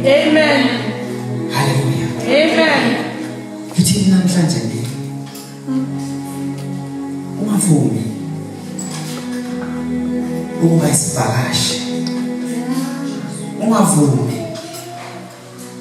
Amen. Hallelujah. Amen. Ngithi namhlanje nje ungavumi ukuba isivakashi. Ungavumi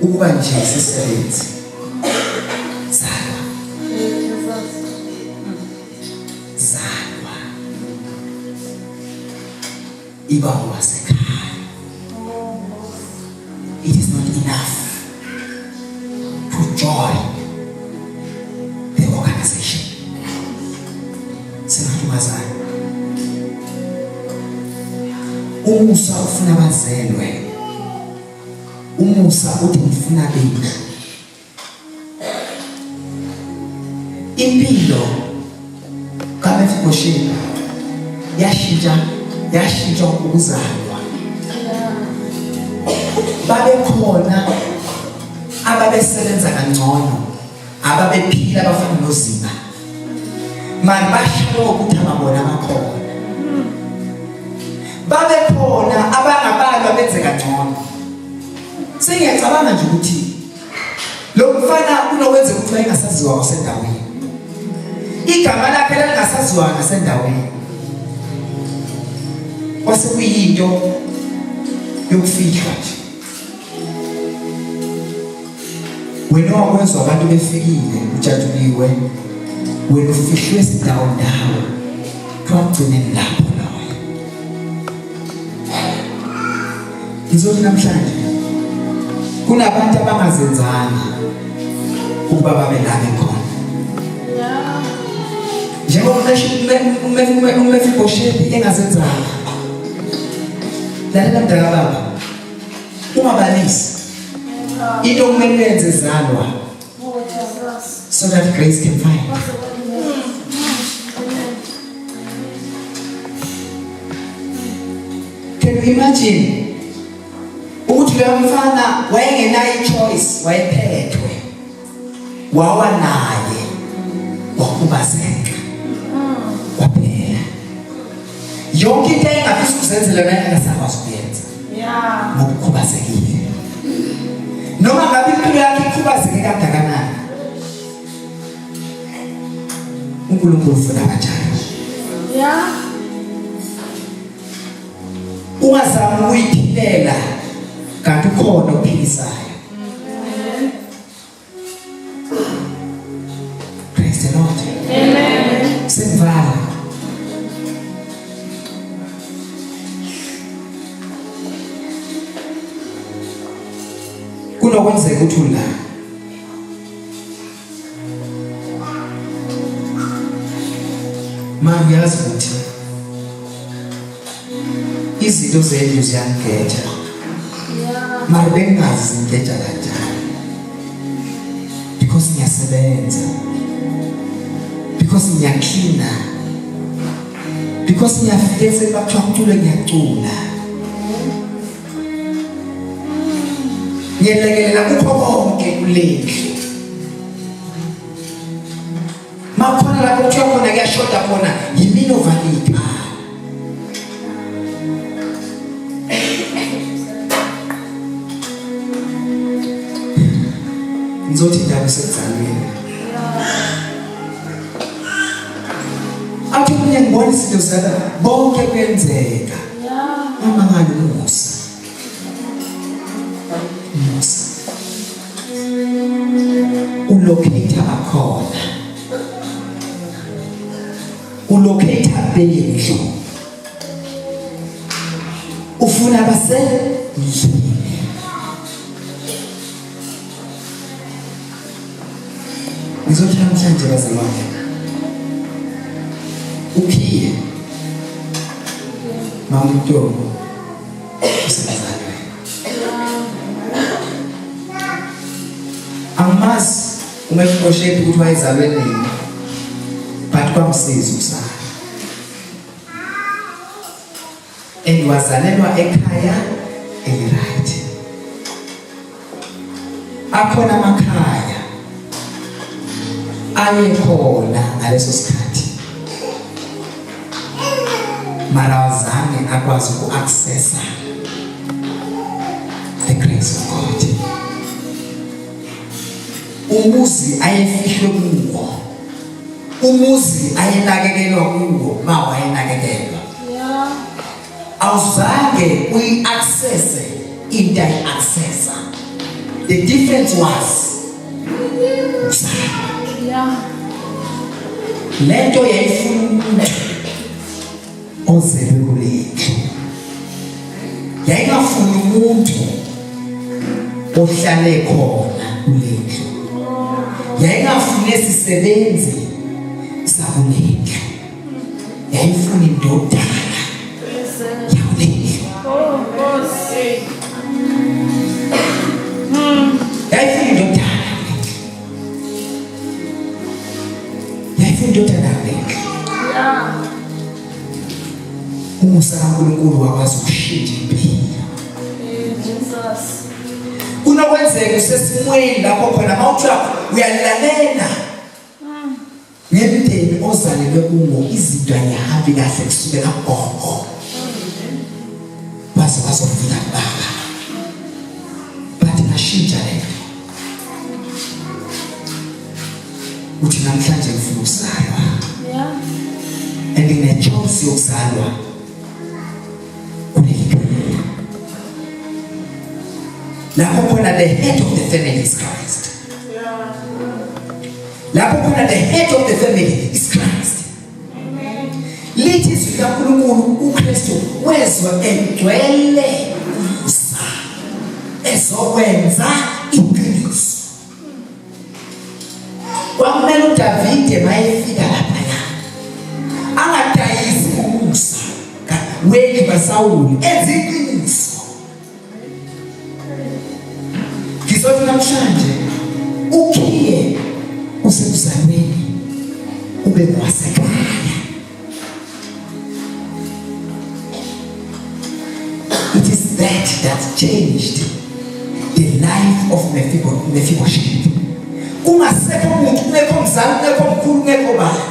ukuba nje isisebenzi. Zalwa. Zalwa. Iba owasekhaya. It is not enough to join the organization. Singamantombazane. Umusa ufuna bazelwe. Umusa uthi ngifuna indlu. Impilo kaMefiboshethi yashintsha yashintsha ukuzalwa. Babekhona ababesebenza kangcono ababephila abafana noZiba. Manje basho ukuthi ababona abakhona. Babekhona abangabalwa benze kangcono. Sengiyacabanga nje ukuthi lo mfana kunokwenzeka ukuthi wayengasaziwa kwasendaweni. Igama lakhe lalingasaziwa nasendaweni. Kwase kuyinto yokufihlwa nje. Wena wakwezwa abantu befikile ujatshuliwe wena ufihlwe izindawo ndawo kugcineni lapho loyo. Ngizothi namhlanje kunabantu abangazenzanga ukuba babe la bekhona. Njengoba uMefiboshethi engazenzanga. Lalela mntaka baba. Ungabalisi. Into okumele uyenze zalwa. So that grace can find. Can you imagine? Ukuthi lo mfana wayengenayo i-choice, wayephethwe. Wawa naye wakhubazeka. Kwaphela. Yonke into ayengafisa ukuzenzela yona engasakwazi ukuyenza. Yeah. Ngoba ukhubazekile. Noma ngabe impilo yakhe ikhubazeke kangakanani. uNkulunkulu ufuna kanjalo. Yeah. Ungazami ukuyiphilela kanti ukhona ophilisayo. Praise the Lord. Amen. Sengivala. Kunokwenzeka ukuthi ula Manje uyazi ukuthi izinto zendlu ziyangigeja. Mara bengingazi zingeja kanjani. Because ngiyasebenza. Because ngiyaklina. Because ngiyafika ekuseni bakuthiwa kuculwe ngiyacula. Ngiyelekelela kukho konke kulendlu. Makhona lapho kuthiwa khona kuyashoda khona yimina ovalika. Ngizothi indaba isekuzalweni. Athi omunye ngibona izinto zala bonke kuyenzeka. Mama ngani umusa. Umusa. Ulocate abakhona. Ulocate abendlu. Ufuna abasendlini. Ngizothi namhlanje bazalwane ukhiye mama uNtombi usebazalwe angimazi uMefiboshethi ukuthi wayezalwe nini but kwamsiza ukusala and wazalelwa ekhaya eliright akhona amakhaya ayekhona ngaleso sikhathi mara awazange akwazi uku-accessa the grace of God. Umuzi ayefihlwe kuwo. Umuzi ayenakekelwa kuwo ma wayenakekelwa. Yeah. Awuzange uyi-access into ayi-accessa. The difference was ukuzalwa. Yeah. Lento yayifuna umuntu ozelwe kulendlu. Yayingafuni umuntu ohlale khona kulendlu. Yayingafuni esisebenzi sakulendlu. Yayifuna indodana yakulendlu. Oh, Nkosi. Yayifuna indodana kulendlu. Yayifuna indodana kulendlu. Yeah. Umusa kaNkulunkulu wakwazi ukushintsha impilo. Hey, Jesus. Kunokwenzeka usesimweni lapho khona mawuthiwa uyalalela ngemndeni ozalelwe kuwo izinto ayihambi kahle kusukela kugogo baze bazofika kubaba, but ngashintsha lento. Uthi namhlanje ngifuna ukuzalwa. Yeah. And ngine-choice yokuzalwa kuleli khaya lapho khona the head of the family is Christ. Yeah. Lapho khona the head of the family is Christ. Lithi izwi likaNkulunkulu uKristu wezwa egcwele umusa ezokwenza iqiniso. Kwakumele uDavide mayefika laphaya angadayisi umusa wendlu kaSawuli, enze iqiniso. Ngizothi namhlanje ukhiye usekuzalweni ube ngwasekhaya. It is that that changed the life of Mephibosheth. Kungasekho umuntu, kungekho mzali, kungekho mkhulu, kungekho bani,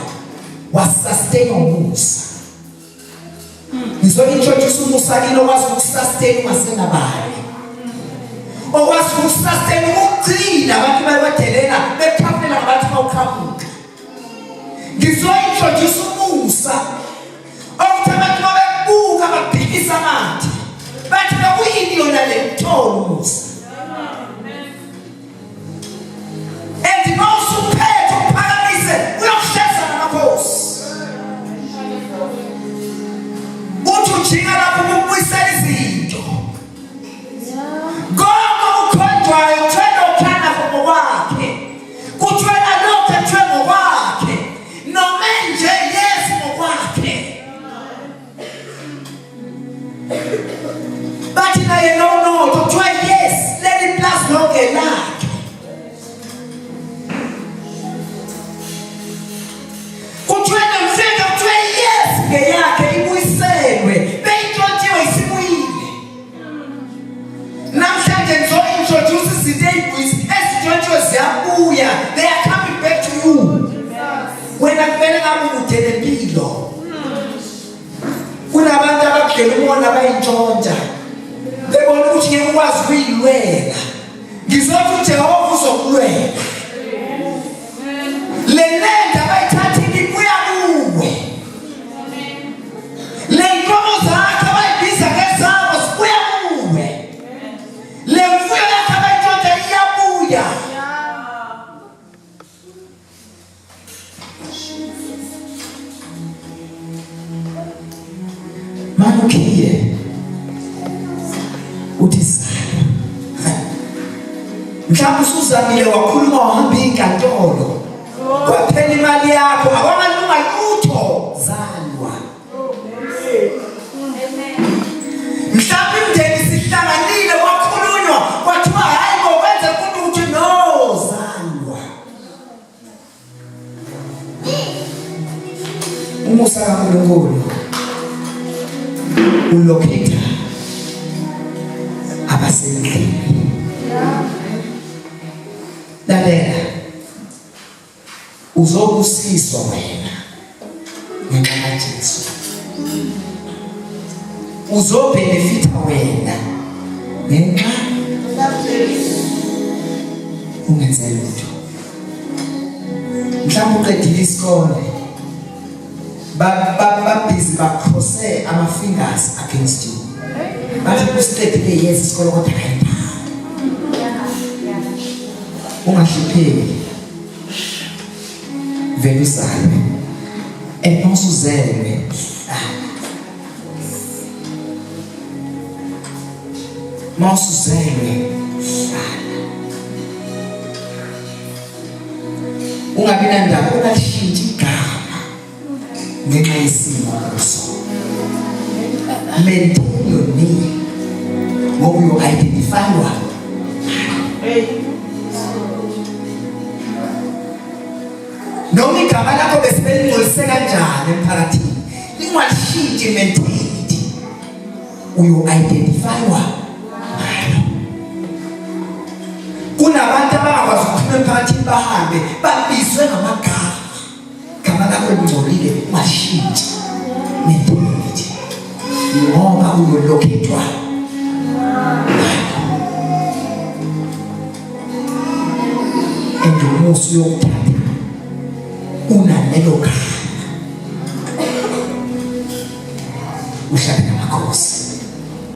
wasustain umusa. Ngizointroduce umusa kini okwazi ukusustain ungasenabani, okwazi ukusustain ukugcina abantu bayabadelela beqhamulela ngabantu bawuqhamuka. Ngizointroduce umusa okuthi abantu babekubuka babhekisa amathe bathi bekuyini yona le kuthola umusa. And mawusuphethe uphakamise uyokuhleza namakhosi. Uthi ujika lapho ukubuyisela izinto. Konke okukhonjwayo kuthiwe lokhana ngokwakhe, kuthiwe nalokhu ekuthiwe ngokwakhe, noma nje yes ngokwakhe. Bathi naye no no, kuthiwa yes leli plus lonke lakhe. Kuthiwe nemfika, kuthiwe yes ngeyakhe, ibuyiselwe beyintshontshiwe isibuyile. Namhlanje ngizo-introduce izinto ezintshontshiwe ziyabuya. They are coming back to you. Wena kumele ngabe ukude nempilo. Kunabantu abakudlela umona bayintshontsha bebona ukuthi ngeke ukwazi ukuyilwela. Ngizothi uJehova uzokulwela le lenda abayithathile ibuya kuwe. Le nkomo zakhe abayibiza ngezabo zibuya kuwe. Le mfuyo yakhe abayintshontsha iyabuya. Manukhiye uthi zalwa. Mhlawumbe usuzamile wakhuluma wahamba inkantolo kwaphela imali yakho akwangalunga lutho, zalwa. Mhlawumbe imindeni sihlanganile kwakhulunywa kwathiwa hayi bo wenze umuntu ukuthi no, zalwa. Umusa kaNkulunkulu ulocate abasendlini. Lalela, uzobusiswa wena ngenxa kaJesu, uzobenefita wena ngenxa ungenze lutho. Mhlawumbe uqedile isikole. Babhizi bacrosse ama fingers against you. Bathi usiqedile yes isikole kodwa kayindawo. Ungahlupheki. Vele uzalwe. And mawusuzelwe mawusuzelwe hlala. Ungabi nandaba ungashintshi igama ngenxa yesimo kuso. Maintain your name ngoba uyo-identifywa. Hey. Noma igama lakho bese belingcolise kanjani emphakathini, lingashintshi, maintain it. Uyo-identifywa ngalo. Kunabantu abangakwazi ukuphuma emphakathini bahambe babizwe ngamagama. Gama lakho lingcolile, ungashintshi, maintain it ngoba uyolokhethwa. And umusi uyokuthatha unalelo gama uhlale namakhosi.